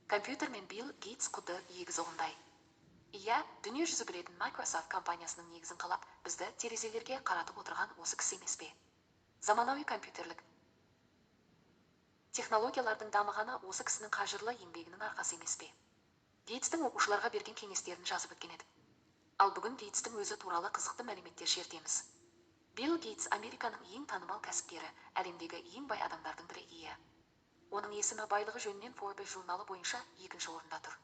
Компьютер мен Билл Гейтс құдды егіз ұғымдай. Иә, дүние жүзі білетін Microsoft компаниясының негізін қалап, бізді терезелерге қаратып отырған осы кісі емес пе? Заманауи компьютерлік технологиялардың дамығаны осы кісінің қажырлы еңбегінің арқасы емес пе? Гейтстің оқушыларға берген кеңестерін жазып өткен едік. Ал бүгін Гейтстің өзі туралы қызықты мәліметтер шертеміз. Билл Гейтс Американың ең танымал кәсіпкері, әлемдегі ең бай адамдардың бірі ие. Оның есімі байлығы жөнінен Forbes журналы бойынша екінші орында тұр.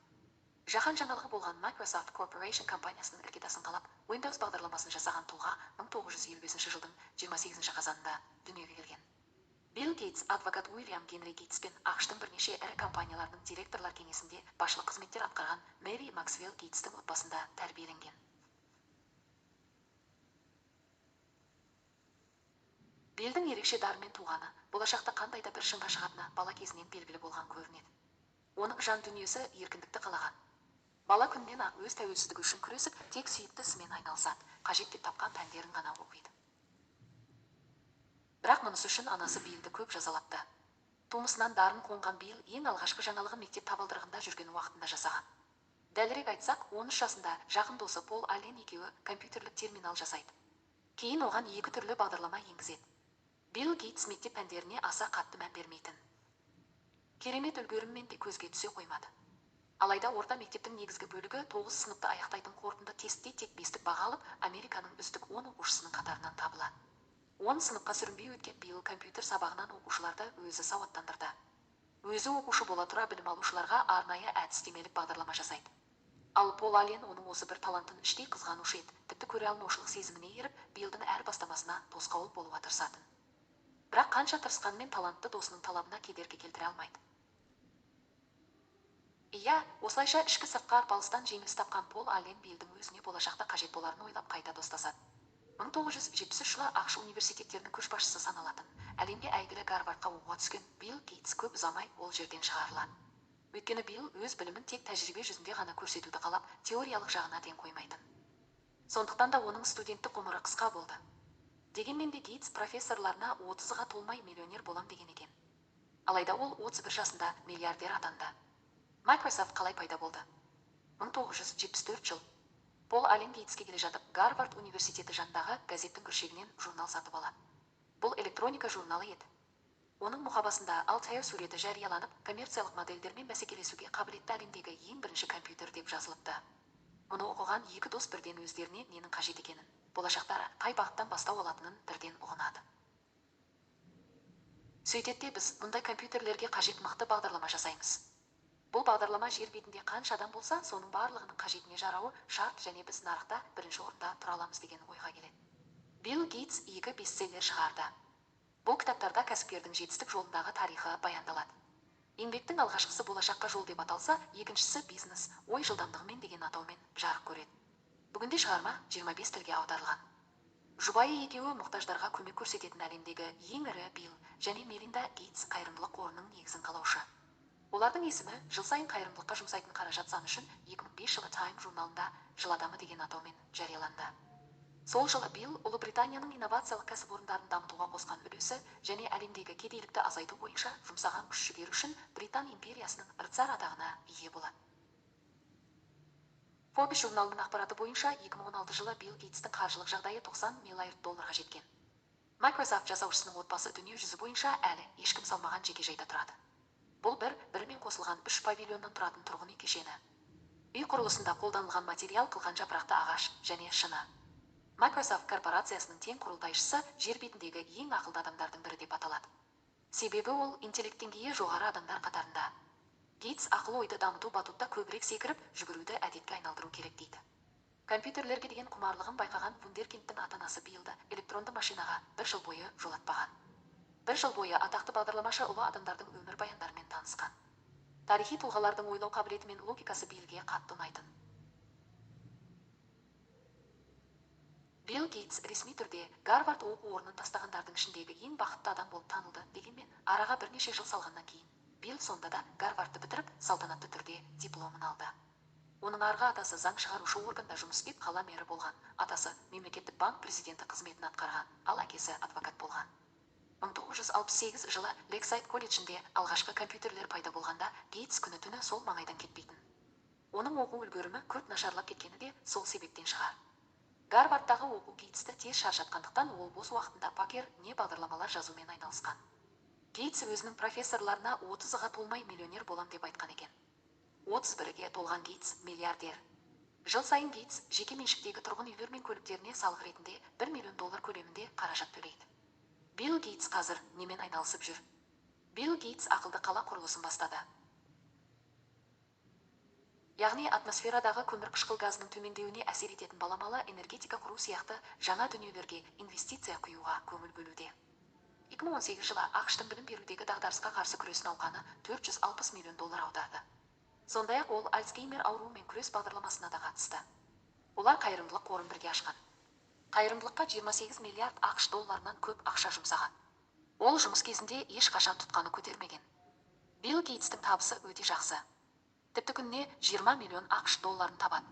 Жаһан жаңалығы болған Microsoft Corporation компаниясының іргетасын қалап, Windows бағдарламасын жасаған тұлға 1955 жылдың 28 қазанында дүниеге келген. Билл Гейтс адвокат Уильям Генри Гейтс пен АҚШ-тың бірнеше ірі компанияларының директорлар кеңесінде басшылық қызметтер атқарған Мэри Максвелл Гейтстің отбасында тәрбиеленген. Биллдің ерекше дарынмен туғаны, болашақта қандай да бір шыңға шығатыны бала кезінен белгілі болған көрінеді. Оның жан дүниесі еркіндікті қалаған. Бала күнінен-ақ өз тәуелсіздігі үшін күресіп, тек сүйікті ісімен айналысады, қажет деп тапқан пәндерін ғана оқиды. Бірақ мұнысы үшін анасы Биллді көп жазалапты. Тумысынан дарын қонған Билл ең алғашқы жаңалығын мектеп табалдырығында жүрген уақытында жасаған. Дәлірек айтсақ, 13 жасында жақын досы Пол Аллен екеуі компьютерлік терминал жасайды. Кейін оған екі түрлі бағдарлама енгізеді. Билл Гейтс мектеп пәндеріне аса қатты мән бермейтін. Керемет үлгеріммен де көзге түсе қоймады. Алайда орта мектептің негізгі бөлігі 9 сыныпты аяқтайтын қорытынды тестте тек 5-тік баға алып, Американың үздік 10 оқушысының қатарынан табылады. 10 сыныпқа сүрінбей өткен Билл компьютер сабағынан оқушыларды өзі сауаттандырды. Өзі оқушы бола тұра білім алушыларға арнайы әдістемелік бағдарлама жасайды. Ал Пол Аллен оның осы бір талантын іштей қызғанушы еді, тіпті көре алмаушылық сезіміне еріп, Биллдің әр бастамасына тосқауыл болуға тырысатын. Бірақ қанша тырысқанмен талантты досының талабына кедергі келтіре алмайды. Иә, осылайша ішкі сыртқы арпалыстан жеңіліс тапқан Пол Аллен Биллдің өзіне болашақта қажет боларын ойлап қайта достасады. 1973 жылы АҚШ университеттерінің көшбасшысы саналатын, әлемге әйгілі Гарвардқа оқуға түскен Билл Гейтс көп ұзамай ол жерден шығарылады. Өйткені Билл өз білімін тек тәжірибе жүзінде ғана көрсетуді қалап, теориялық жағына ден қоймайтын. Сондықтан да оның студенттік ғұмыры қысқа болды. Дегенмен де Гейтс профессорларына 30-ға толмай миллионер болам деген екен. Алайда ол 31 жасында миллиардер атанды. Microsoft қалай пайда болды? 1974 жыл. Пол Аллен Гейтске келе жатып, Гарвард университеті жанындағы газеттің күршегінен журнал сатып алады. Бұл электроника журналы еді. Оның мұқабасында Altair суреті жарияланып, коммерциялық модельдермен бәсекелесуге қабілетті әлемдегі ең бірінші компьютер деп жазылыпты. Мұны оқыған екі дос бірден өздеріне ненің қажет екенін, болашақта қай бағыттан бастау алатынын бірден ұғынады. Сөйтетте біз мұндай компьютерлерге қажет мықты бағдарлама жасаймыз. Бұл бағдарлама жер бетінде қанша адам болса, соның барлығының қажетіне жарауы шарт және біз нарықта бірінші орында тұра аламыз деген ойға келеді. Билл Гейтс екі бестселлер шығарды. Бұл кітаптарда кәсіпкердің жетістік жолындағы тарихы баяндалады. Еңбектің алғашқысы болашаққа жол деп аталса, екіншісі бизнес, ой жылдамдығымен деген атаумен жарық көреді. Бүгінде шығарма 25 тілге аударылған. Жұбайы екеуі мұқтаждарға көмек көрсететін әлемдегі ең ірі Билл және Мелинда Гейтс қайырымдылық қорының негізін қалаушы. Олардың есімі жыл сайын қайырымдылыққа жұмсайтын қаражат саны үшін 2005 жылы Time журналында жыл адамы деген атаумен жарияланды. Сол жылы Билл Ұлыбританияның инновациялық кәсіпорындарын дамытуға қосқан үлесі және әлемдегі кедейлікті азайту бойынша жұмсаған күш-жігері үшін Британ империясының рыцарь атағына ие болады. Forbes журналының ақпараты бойынша 2016 жылы Билл Гейтстің қаржылық жағдайы 90 миллиард долларға жеткен. Microsoft жасаушысының отбасы дүние жүзі бойынша әлі ешкім салмаған жеке жайда тұрады. Бұл бір-бірімен қосылған 3 павильоннан тұратын тұрғын үй кешені. Үй құрылысында қолданылған материал қылқан жапырақты ағаш және шыны. Microsoft корпорациясының тең құрылтайшысы жер бетіндегі ең ақылды адамдардың бірі деп аталады. Себебі ол интеллект деңгейі жоғары адамдар қатарында. Гейтс ақыл ойды дамыту батутта көбірек секіріп, жүгіруді әдетке айналдыру керек дейді. Компьютерлерге деген құмарлығын байқаған вундеркиндтің ата-анасы Биллді электронды машинаға бір жыл бойы жолатпаған. Бір жыл бойы атақты бағдарламашы ұлы адамдардың өмір баяндарымен танысқан. Тарихи тұлғалардың ойлау қабілеті мен логикасы Биллге қатты ұнайтын. Билл Гейтс ресми түрде Гарвард оқу орнын тастағандардың ішіндегі ең бақытты адам болып танылды дегенмен араға бірнеше жыл салғаннан кейін Билл сонда да Гарвардты бітіріп, салтанатты түрде дипломын алды. Оның арғы атасы заң шығарушы органда жұмыс істеп қала мэрі болған, атасы мемлекеттік банк президенті қызметін атқарған, ал әкесі адвокат болған. 1968 жылы Лейксайд колледжінде алғашқы компьютерлер пайда болғанда, Гейтс күні-түні сол маңайдан кетпейтін. Оның оқу үлгерімі күрт нашарлап кеткені де сол себептен шығар. Гарвардтағы оқу Гейтсті тез шаршатқандықтан, ол бос уақытында покер не бағдарламалар жазумен айналысқан. Гейтс өзінің профессорларына 30-ға толмай миллионер болам деп айтқан екен. 31-ге толған Гейтс миллиардер. Жыл сайын Гейтс жеке меншіктегі тұрғын үйлер мен көліктеріне салық ретінде 1 миллион доллар көлемінде қаражат төлейді. Билл Гейтс қазір немен айналысып жүр? Билл Гейтс ақылды қала құрылысын бастады. Яғни атмосферадағы көмірқышқыл газының төмендеуіне әсер ететін баламалы энергетика құру сияқты жаңа дүниелерге инвестиция құюға көңіл бөлуде. 2018 жылы АҚШ-тың білім берудегі дағдарысқа қарсы күрес науқаны 460 миллион доллар аударды. Сондай-ақ ол Альцгеймер ауруымен күрес бағдарламасына да қатысты. Олар қайырымдылық қорын бірге ашқан. Қайырымдылыққа 28 миллиард АҚШ долларынан көп ақша жұмсаған. Ол жұмыс кезінде ешқашан тұтқаны көтермеген. Билл Гейтстің табысы өте жақсы. Тіпті күніне 20 миллион АҚШ долларын табады.